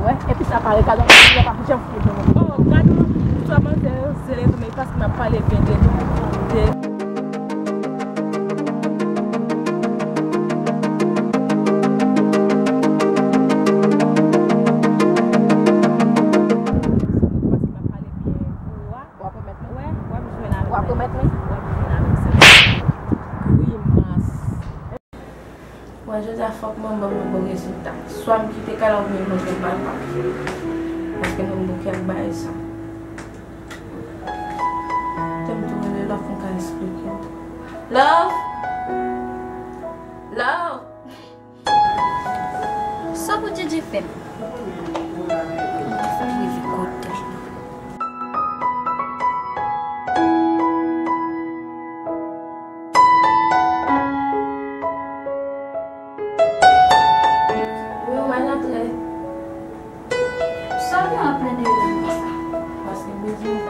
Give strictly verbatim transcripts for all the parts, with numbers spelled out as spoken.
Wè, epi sa pare, gad yon moun ki pa janm fouye pou mwen. Oh, gad yon istwa manzè zele tou, men paske m ap pale byen de, de. Paske m ap pale byen pou ou a. W ap remèt mwen? Wè, w ap jwenn avèk mwen. W ap remèt mwen? W ap jwenn avèk sa. Grimas. Bon, jodi a fòk manman m ban m bon rezilta. Swa m kite kay la oubyen m montre m papa. Paske mwen m bouke ak bagay sa. Te m tou rele Love pou m ka esplike l. Love! Love! Sa pou Djedje fè m? Mwen fè rive kote l. Wi, mwen antre. Sa w gen ap plede rele m konsa? Paske m bezwen w.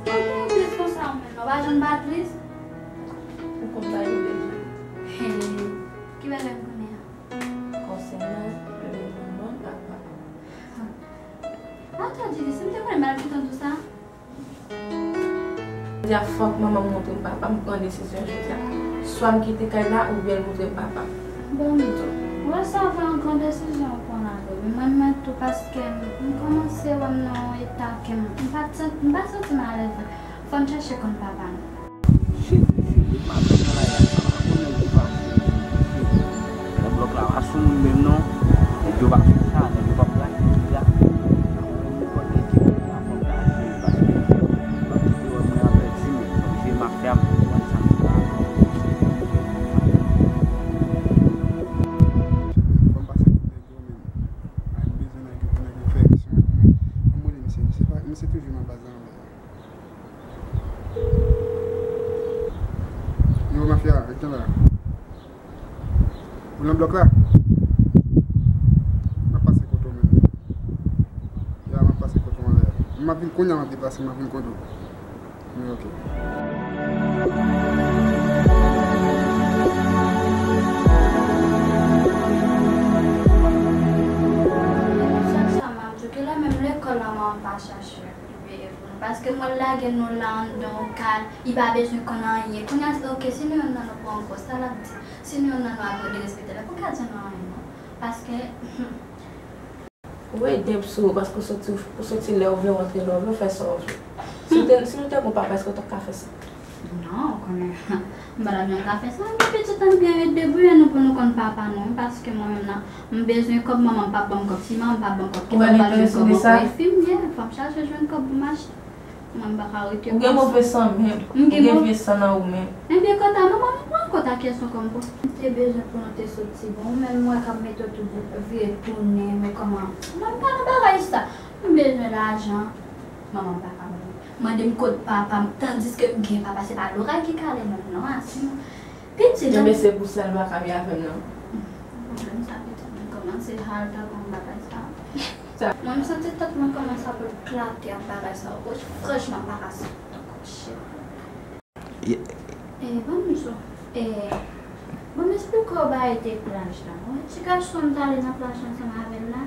Ou gen tris konsa ou menm, non, w pa janm pa tris? Ou konn bagay m bezwen. Hey, ki bagay m konnen an? Konsènan manman ak papa. Atò, Didi, si m te konnen, m pa t ap gentan di w sa. Jodi a fòk manman m montre m papa m, pran desizyon jodi a. Swa m kite kay la oubyen l montre m papa m. Bon, m tou. Ou wè sa vre yon gran desizyon w pran la vre. Men mwen, mwen tou, paske m, m kòmanse wè m nan yon eta ke m, m pa t santi, m pa santi m alèz vre. Fò n chèche konn papa nou. Jezi, Jezi, m ap nan lari a, m pa konnen ou pa fini. Nan blòk la, pa sou moun menm non. Nèg yo pa fè sa, nèg yo pa pral fè sa. Nenpòt nèg ki vin la, fò m ta jwe, paske m ap kite wè mwen apèdi, men m oblije m ap fè a, m konprann sa m fè a. Fò m pase pou nèg yo menm. A, m bezwen nèg yo, pou nèg yo fè aksyon, men, anmwele misye, misye pa, misye toujou nan baz la anlè. Yo, mafya, rete la. Ou nan blòk la? M ap pase kote w menm. Ya, m ap pase kote w anlè. M ap vin kounye a, m ap deplase, m ap vin kote w. Men, ok. Sa, sa, m ap di w, kilè menm lekòl la, m pa chache. Veye pou nou. Paske mwen lage nou la anndan yon kay, li pa bezwen konn anyen. Kounye a, ok, si nou youn nan nou pran gwo, sa l ap di? Si nou youn nan nou ap derespekte l, pou ka di nou anyen non. Paske, ou ede m sou ou, paske ou soti, ou soti lè ou vle, ou antre lè ou vle, ou fè sa ou vle. Si w te, si nou te gon papa, èske w t ap ka fè sa? Non, ou konnen, m pa t ap janm ka fè sa. Men pitit an byen ret debouye nou pou nou konn papa nou, wi, paske mwen menm nan, m bezwen kòb, manman m p ap ban m kòb. Si manman m p ap ban m kòb, ki fè m pa jwenn kòb ankò? Epi m ye, fò m chache jwenn kòb pou m achte. Mwen m pa ka rete konsa. Ou gen move san menm. Ou gen vye san nan ou menm. Ebyen, kanta manman m pran kont ak kesyon kòm pou. M te bezwen pou nou te soti. Bon, ou menm m wè k ap mete w tou vye tounen, men kòman? Mwen m pa nan bagay sa. M bezwen lajan. Manman m pa ka ban m. Mande m kot papa m, tandiske m gen papa, se pa loray ki kale menm non, a si nou. Pitit. Enben se pou sa l pa ka byen avè m nan. Pwoblèm sa pitit mwen kòmanse hal tankou yon bagay sa. Sa. Mwen m santi tèt mwen kòmanse ap eklate ak bagay sa yo. Franchman m pa ka sipòte ankò shit. E, ban m di w, e, ban m esplike w bagay de plaj la. Ou wè ti gason m t ale nan plaj ansanm avè l la?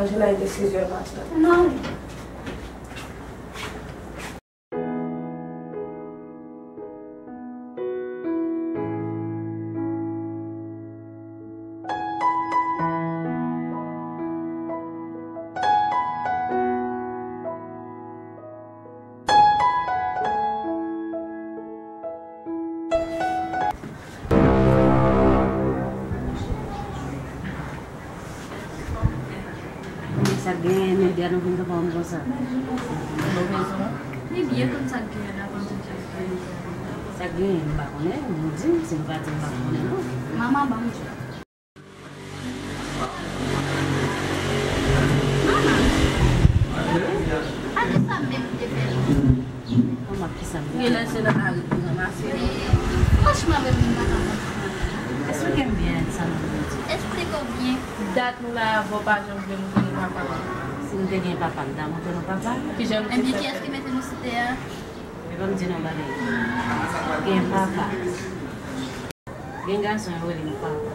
Jilay, eskize m, pastè. Non. Sa k genyen, Nadia, nou vin kanpe konsa? Li byen konn sa k genyen la, konn sa k genyen. Sa k genyen, m pa konnen, nou di m, si nou pa di m, m pa konnen, non. Manman, ban m di. Manman, a ki sa m menm ki te fè l? Kòman, ki sa m te fè? Genlè se nan lari pou ranmase. Men, franchman, menm, m pa ka konprann. Esplike m byen sa nou vle di. Esplike w byen. Dat nou la avè w, pa janm vle montre nou papa w. Si nou te gen papa, nou ta montre nou papa. Kijan nou te fè? Ebyen, kiyès ki mete nou sou tè a? Men ban m di nou yon bagay. Gen papa. Gen gason yo rele l papa.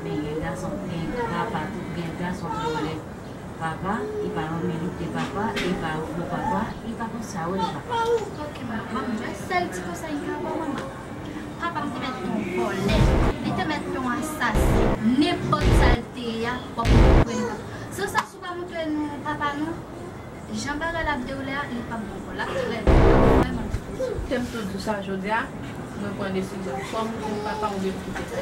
Men gen gason, gen papa tou, gen gason ki rele papa, li pa yon milit de papa, li pa yon gwo papa, li pa konn sa yo rele papa. Ok, manman, sèl ti konsèy m ka ba w, manman. Papa m te mèt yon vòlè, li te mèt yon asasen. Nenpòt sa l te ye a, w ap konprann. San sa, si w pa montre nou papa nou, jan bagay la ap dewoule a, li p ap bon pou l. L ap trè, vrèman trè. Ke m tou di w sa jodi a, mwen pran desizyon. Swa w montre m papa w oubyen m kite sa.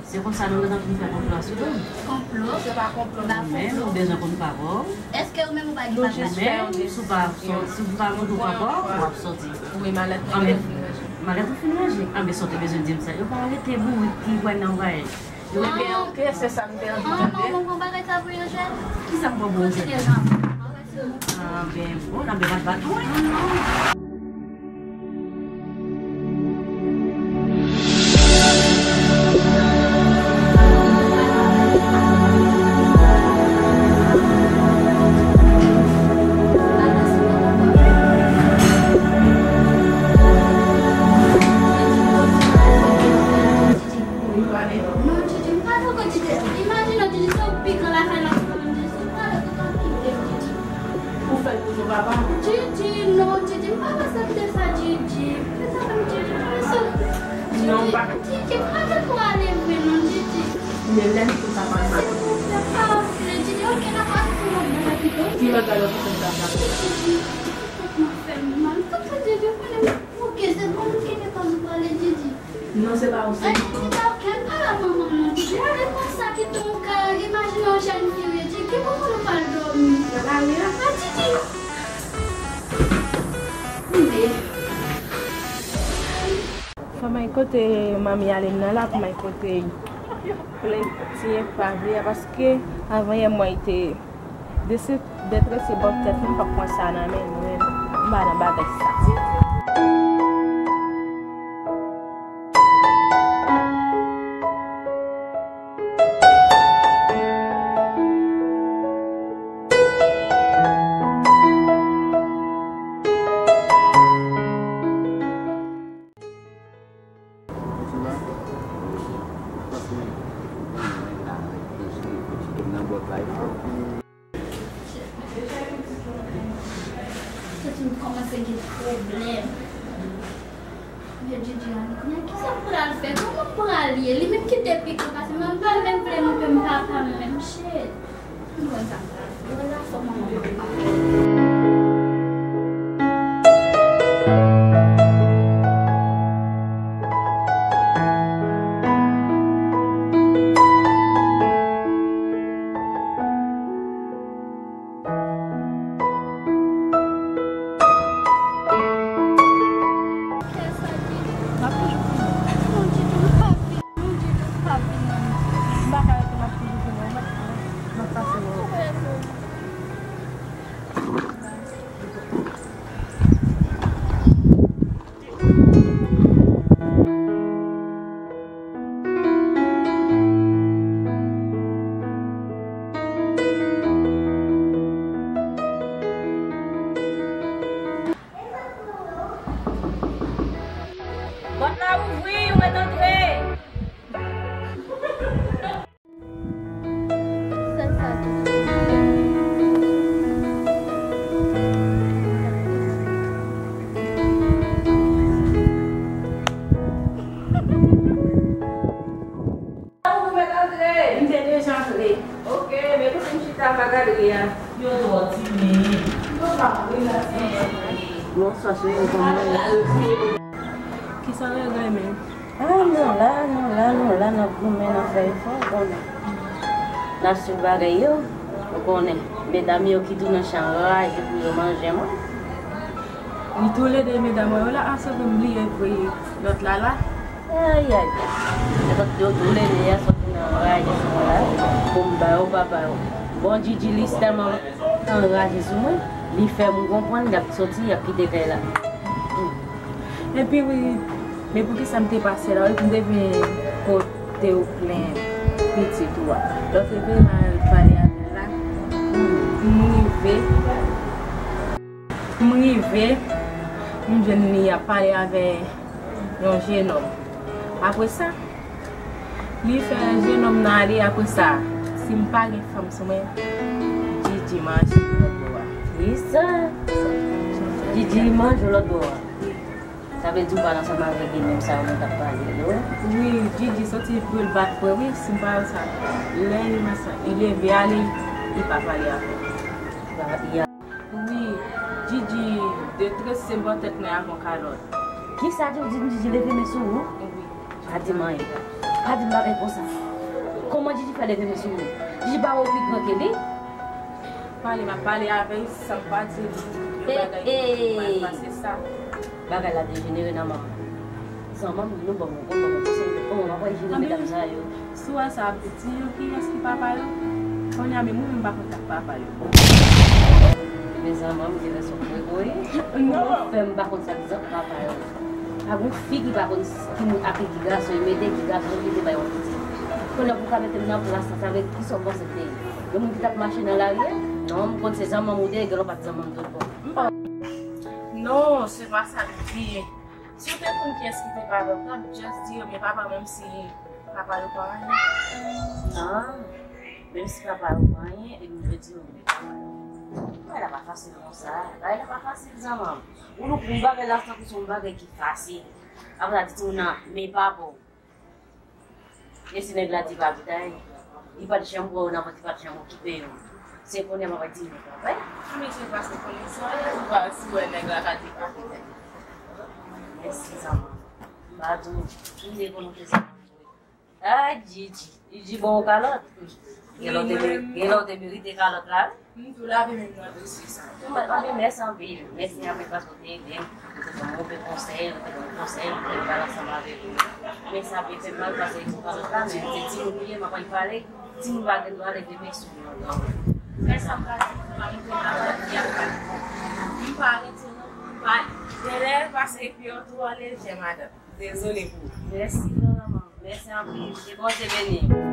Se konsa nou gentan vin fè konplo a sou do m. Konplo? Se pa konplo, non. Men nou bezwen konn papa w. Èske ou menm ou pa gen papa? Ou menm, si w pa, si w pa montre w papa w, w ap sòti. Wi, malèt mwen fin ranje. Malèt ou fin ranje? Anben, sa w te bezwen di m sa. Yo pa rete bourik ki pral nan vayaj. Mwen te antre, se sa m te anvi tande. Manman, ou pran bagay sa pou Angel? Kisa m pran pou Angel? Kontinye jan. Anben, bon, anben, pa t bat mwen. Non, Didi, m pa dakò, Didi. Imajine w, Didi, se yon pikan lakay la, Didi, m pa dakò, kite m, Didi. Ou fè l pou nou papa? Didi, non, Didi, m pa aksepte sa, Didi. Fè sa menm, Didi, fè sa. Non, pa. Didi, m pa dakò ale vre, non, Didi. Men lè n pou papa, silvouplè, pa vle, Didi, ok, n ap al pou lòt bagay pito. Ki lòt bagay pou fè papa? Didi, tout mwen fè m mal. Tout sa, Didi, ou konnen m. Ok, se bon, nou kite pòz ou pale, Didi. Non, se pa ou, se mwen. Didi, pa okenn pa la manman m non, Didi. Gade konsa, kite yon kay, imajine yon jèn fi, wi, Didi, ki pou pou nou pral dòmi. Nan lari a? A, Didi. Tande. Fò m al kote manmi ale m nan la pou m al kote l. Plen ti enpa vre a, paske avan yè m wè l te dese, detrese bò tèt mwen, m p ap pran sa nan men nou, men m pa nan bagay sa. Tèt mwen kòmanse gen pwoblèm. Vye Didi a, men kisa m pral fè? Kòman m pral ye? Li menm ki te pi gran pase mwen, m pa menm vle montre m papa m menm, shit. M ap toujou pou nou. Non, Didi, m pa vin. Non, Didi, m pa vin, non. M pa ka rete, m ap toujou pou nou. Sa pa gade a. Yo twò timid. Yo pa vle la. Bonswa, cheri, kòman w ye? Kisa w renmen? Ah, nou la, nou la, nou la, n ap goumen, n ap fè efò, w konnen. N ap swiv bagay yo, w konnen. Medam yo ki tou nan chan anraje pou yo manje mwen. Li toulede medam mwen yo la, a, se vre m bliye voye lòt la la. Ay, ay, ay. Nenpòt yo toulede a soti nan anraje sa la pou m ba yo papa yo. Bon, Djidji, li tèlman anraje sou mwen, li fè m konprann l ap soti, l ap kite kay la. Epi wi, men poukisa m te pase la, wi, m te vin kote w plen pitit ou a. Lòt rive m al pale avè l la. M rive, m rive, m jwenn li ap pale avè yon jenòm. Apre sa, li fè jenòm nan ale, apre sa, si m pa gen fanm sou mwen, Djidji manje lòt bò a. Kisa? Djidji manje lòt bò a. Sa vle di w pale ansanm avèk li menm sa yo nou t ap pale yo? Wi, Djidji soti pou l bat mwen, wi, si m pa wè sa. Lè li masan, li leve ale, li pa pale avè m. Li pa, li a- Wi, Djidji detrese bò tèt mwen ak yon kalòt. Kisa di w di m Djidji leve men sou ou? Wi. Pa di m anyen. Pa di m bagay konsa. Kòman Djidji fè leve men sou ou? Djidji pa wè w pi gran ke li? Pale, m ap pale avè l san m pa di l yon bagay ki mal pase sa. Bagay la dejenere nan manman. Zanmanm, nou ban mwen, ban mwen konsèy, ban mwen, m ap jere medam sa yo. Si w wè sa ap di yo, kiyès ki papa yo? Kounye a menm, mwen menm m pa konn sa k papa yo. Men zanmanm, gen lè se yon frekan, wi. Kòman w fè m pa konn sa k papa yo? Pa gen fi ki pa konn s- ki moun ak ki gason, e mete ki gason ki te bay yon pitit. Kounye a pou w ka mete m nan plas la, sa vle di kisa w panse m te ye? Yon moun ki t ap mache nan lari a? Non, m konn se zanmanm ou te ye, gen lè w pa t zanmanm tout bon. Non, se pa sa m di. Si w te konn kiyès ki te papa w, w t ap just di yo, men papa w, menm si papa yo pa anyen. Ah, menm si papa yo pa anyen, e m vle di yo, men papa yo. Bagay la pa fasil konsa. Bagay la pa fasil, zanmanm. Ou nou pou bagay la tankou se yon bagay ki fasil. Apre sa, di timoun nan, men papa w. E si nèg la di pa vit, li pa t janm pran yo nan vant, li pa t janm okipe yo. Se kounye a m ap di nèg la, wi. Mesye, paske konnen sa, ou pa si wè nèg la ka di pa vit. Mèsi, zanmanm. M pa di w, m te konnen w te zanmanm vre. Ah, Djidji, Djidji bon kalòt. Gen lè w te meri-, gen lè w te merite kalòt la, wi. M tou lave men m nan dosye sa. Anpil mèsi anpil. Mèsi anpil paske w te ede m. Ou te ban m move konsèy, ou te ban m konsèy, m te pale ansanm avèk ou. Men sa vle fè m mal paske se pa lòt la, men se timoun li ye, m ap al pale. Timoun pa gen dwa leve men sou mwen ankò. Fè sa m pa di, m pa montre m pa di, m pa retire, m pa genlè pase epi yo tou an lejè, madanm. Dezole pou ou. Mèsi, manman. Mèsi anpil. Ke Bondye beni w.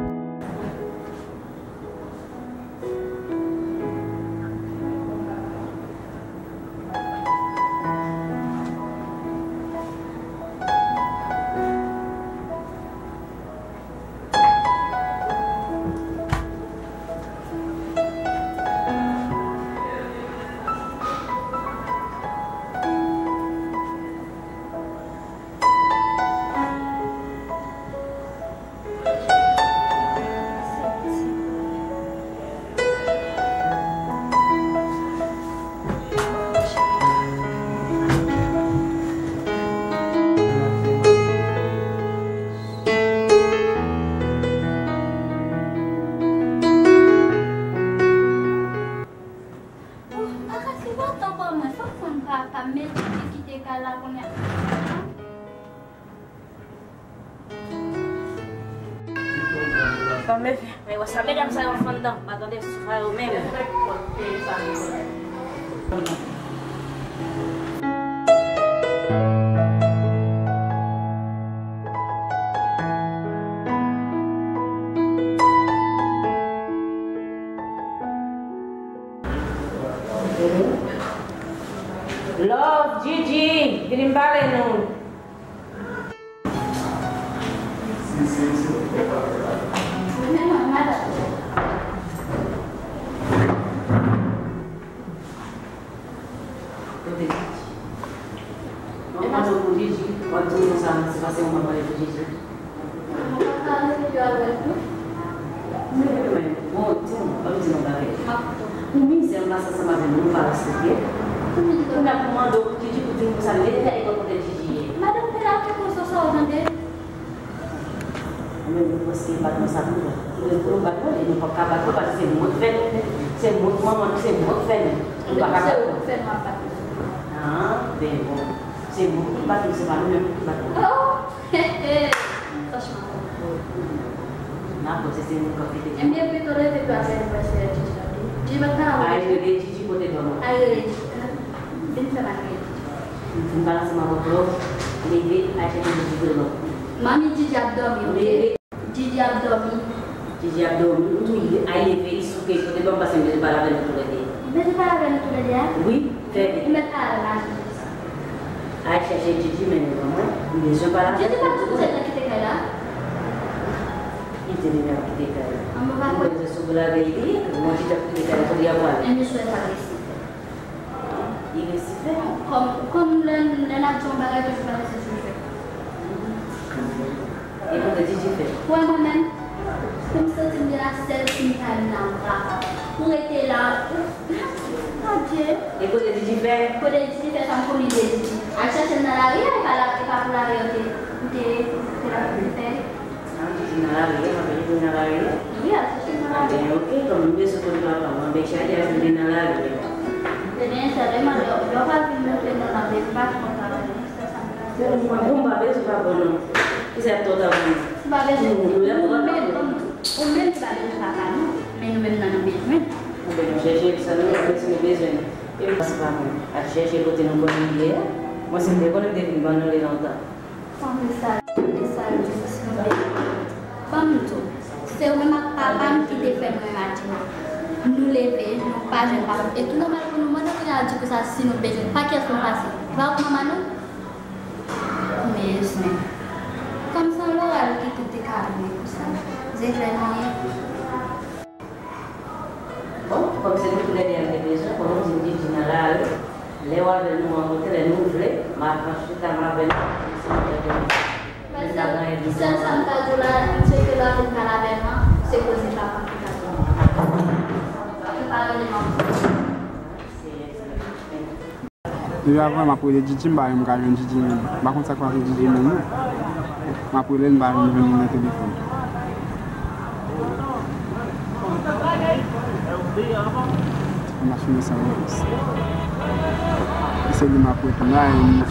Oh, Agathe, se pa tan pa mwen. Fòk fanm pa, pa mete kite kay la kounye a. Ban m leve. Mwen wè sa medam sa yo fè anndan. Pa tande sou sa yo menm. Love, Djidji, vini m pale nou. Kote Djidji? Mwen mande w pou Djidji, w ap di m konsa, se paske mwen mande pou Djidji. Mwen pa ka rete avè l tou. Bon, di m, ban m di nou bagay. Mas ansanm avè nou, nou pa respekte. Kounye a pou mande w, Didi pou di m konsa, leve al kote Didi ye. Madanm Pela, fè konsa sa w tande. Mwen menm, mwen panse e bat mwen sa pou mwen. Mwen pou nou bat mwen, nou p ap ka bat mwen, paske se mwen k fè nou. Se mwen k manman nou, se mwen k fè nou. Nou pa ka bat mwen. Ah, ben bon. Se mwen ki bat nou, se pa nou menm ki bat nou. Oh! Franchman. N ap wè si se nou k ap fete. Ebyen, pito leve pou al fè anivèsè Didi la tou. Didi pa t ka la. Ay, rele Didi kote dòmi. Ay, rele Didi. Vin fè m al rele Didi. M fin pale ansanm avè w, leve, al chèche Didi pou l ban. Manmi, Didi ap dòmi, oke? Leve. Didi ap dòmi. Didi ap dòmi. Wi, al leve, li souke, kote dòmi, paske m bezwen pale avè nou toulède. Ou bezwen pale avè nou toulède a? Wi, fè vit. Ou mèt pale avè m a Didi. Al chèche Didi, mennen l ban mwen. M bezwen pale avè l. Didi pa t sipoze t ap kite kay la. Li te vini ap kite kay la. An, mwen pa kwè. Mwen bezwen sou lave li, mwen Didi ap kite kay la, kote y ap prale? Ebyen, sou sa l resi fè. Li resi fè. Kòm, kòm lè, lè n ap di yon bagay, toujou pa resi sou fè. E kote Didi fè? Ou wè mwen menm, pou m santi m gen la sèl fi m ta vin nan bra. Ou rete la, ou, adye. E kote Didi fè? Kote Didi fè, sa m konnen de Didi. Al chèche l nan lari a, e pa la, e pa pou lari a ou te, ou te, ou te la pou fè. Ah, Didi nan lari a, m ap jwenn li nan lari a? Wi, al chèche l nan lari a. Enben, oke, kòm m bezwen konn papa m, anben chak jou m vin nan lari a. Ebyen, sèlman lè, lè w pral vin montre nou nan bezwen pa konn travay. Bon, m pa bezwen papa non. Kisa k tò ta pou mwen? Ou pa bezwen. Ou menm, ou menm ki pa bezwen papa non. Men nou menm nan nou bezwen. Anben nou chèche sa nou, nou si nou bezwen. E se pa mwen. Al chèche kote nou konnen li ye a. Mwen si m te konnen m te vin ban nou li lontan. Fanmi sa, fanmi sa yo di si nou bezwen. Fanmi tou. Se ou menm ak papa m ki te fè mwen raje. Nou leve, nou pa jwenn papa m. E tou nòmal pou nou mande kounye a di konsa si nou bezwen. Pa kiyès nou pase? Pa ou manman nou? Men, men. Kòm se yon loral ki tou te ka vle konsa. Se vre nou ye. Bon, kòm se nou toulède a m te bezwen, konnen w di m Didi nan lari. Lè w avè l nou rankontre, lè nou vle, m ap pran chita m avè nou, si nou vle vini. Sèl sa m ka di w la, m swete lè w ap vin pale avè m nan, se koze papa m ki ka di w. Ou pa rele m ankò. Depi avan, m ap rele Didi, m pa janm ka jwenn Didi menm. M pa konn sa k pase Didi menm non. M ap rele l, m pa janm jwenn li nan telefòn. Machin nan san repons. E se li m ap retounen la, e m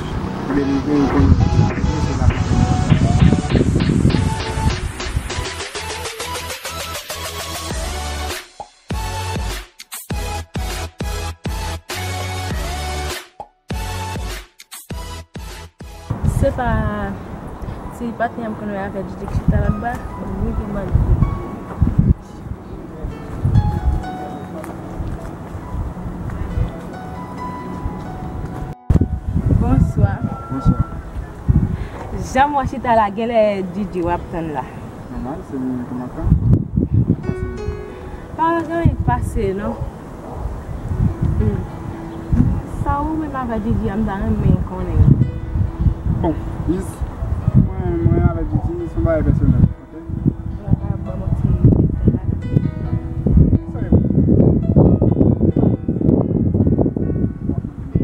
delivre, m konnen se la. Se pa ti patnè m konnen avè Didi ki chita lòtbò a, wi, ki mande. Bonswa. Bonswa. Jan m wè w chita la, genlè Didi w ap tann la. Nòmal, se mwen menm ki m ap tann. Pa gen anyen k pase non. Hmm. Sa ou menm avè Didi a, m ta renmen konnen. Bon, jis, mwen, mwen avè Didi, se yon bagay pèsonèl, oke? Ou pa ka ban m yon ti detay ladan? Sa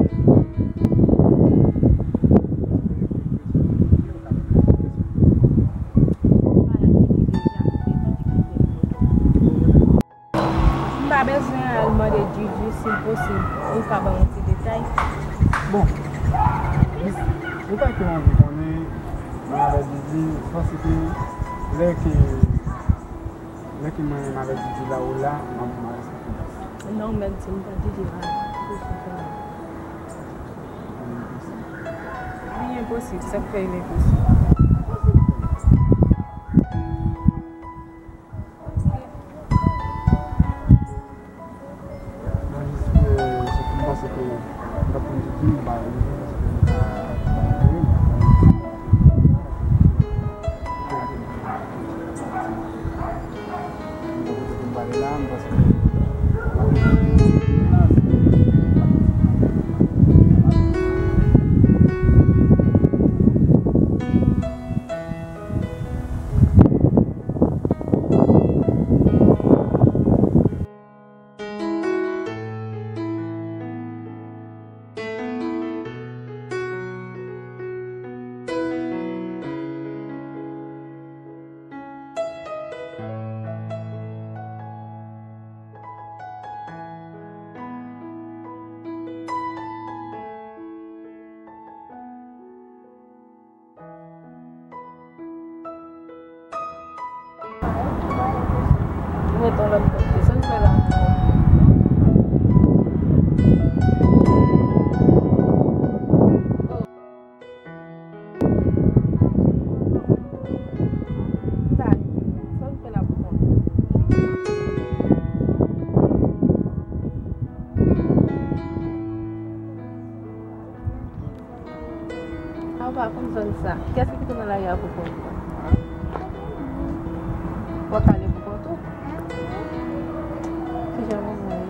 e bon. M pa bezwen al mande Didi si l posib, ou ka ban m yon ti detay? Bon, jis, detay ke m anvi konnen, mwen avè Didi, se paske lè ke, lè ke mwen menm avè Didi la ou la, m ap, m ap respekte. Non, mèt di m pa Didi la. Li enposib, sa k fè l enposib? Kòm zòn sa, kiyès ki kite w nan lari a pou kont ou? W ap ale pou kont ou? Kijan manman ye?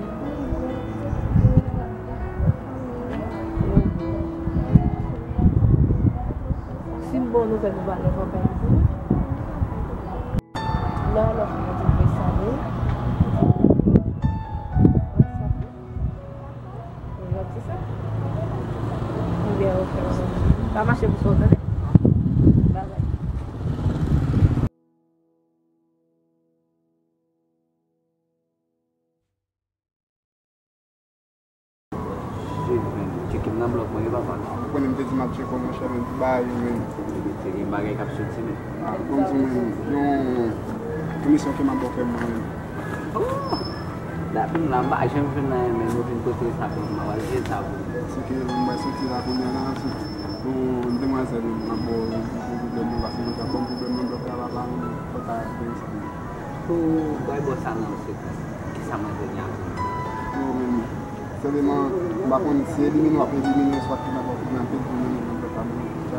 Si m ba w nouvèl, ou pa lè kanpay pou mwen? Lè w ap di m fè sa, wi. Ou ap di sa? Ebyen, oke, manman. Pa mache pou sa, w tande? Babay. Shit, man. Tcheke m nan blòk mwen, wi, papa. Ou konnen m te di m ap tcheke w, monchè, men, bay, men. Tcheke m, bagay k ap soti, men. Ah, kòmsi, men, yon, yon misyon ke m ap ba w fè, mwen, men. Oh! Dapi m la, m pa janm jwenn anyen, men nou vin pote sa pou mwen, m al jwenn sa pou mwen. Se ke m bay soti la kounye a la, se pou demwazèl, m ap ba w yon pwoblèm, paske mwen, kòm pwoblèm nan blòk la, papa, m fòk ta fè sa. Pou bay bò sa nan sekre. Kisa mwen te gen a di? Non, men, sèlman, m pa konn si elimine w ap elimine, swa kidnape w ap kidnape, elimine nan blòk la, men, sa,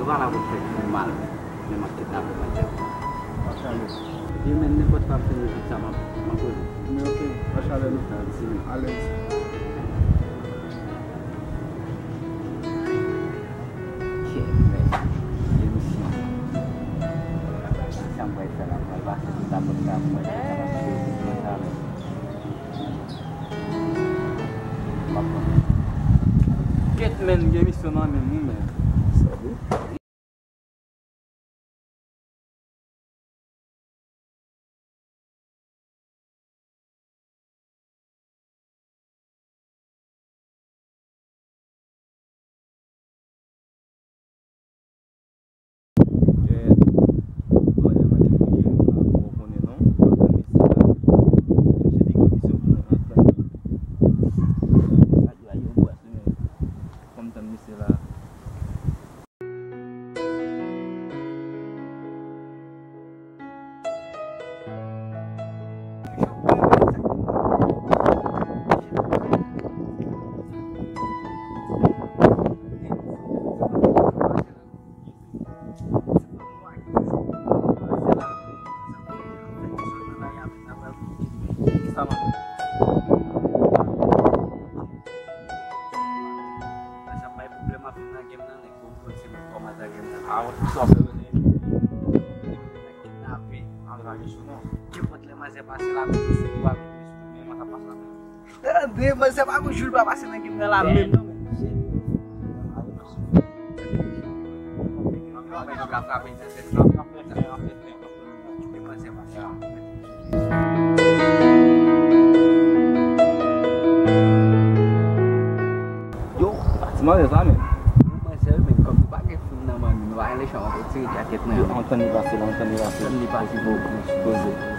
nou pa la pou fè moun mal, men m ap kidnape mwen tèt mwen. Pa chale. Ebyen, men, nenpòt fwa m fini tout sa, m ap, m ap poze. Men, oke, pa chale, non. Sa di, men. Alèz. Kèt, men. Demisyon. Sa m pral fè la, m pral pase tout apòt la, m pral fè sa, m ap fè tout sa, men. M ap pran. Kèt, men, gen misyon nan men m, wi, men. Sa vre? Kèt. Vòlè manke pou jere m la, ou konnen non. M ap tann mesye la. Misye te gen misyon pou mwen antann li. Sa dwe a yon bwès li menm. Fò m tann mesye la. Sa bay pwoblèm ap vin nan game nan, nèg. Bon, bon, se mwen kòmanse a game nan. Ah, sa fè rele. Kidnape. Anraje sou non. Nenpòt lè manzè pase la, mete sou kou a, mete sou men, mwen sa pase la. Tande, manzè pa gon jou l pa pase nan game nan la menm non, men. Anraje sou non. Anraje sou non. Yo, pati manzè sa menm. Manzè menm, kòm nou pa gen fim nan men nou, pa gen lechan, w ap retire djakèt nan men. Antann li pase la, antann li pase. Antann li pase pou, pou sipoze.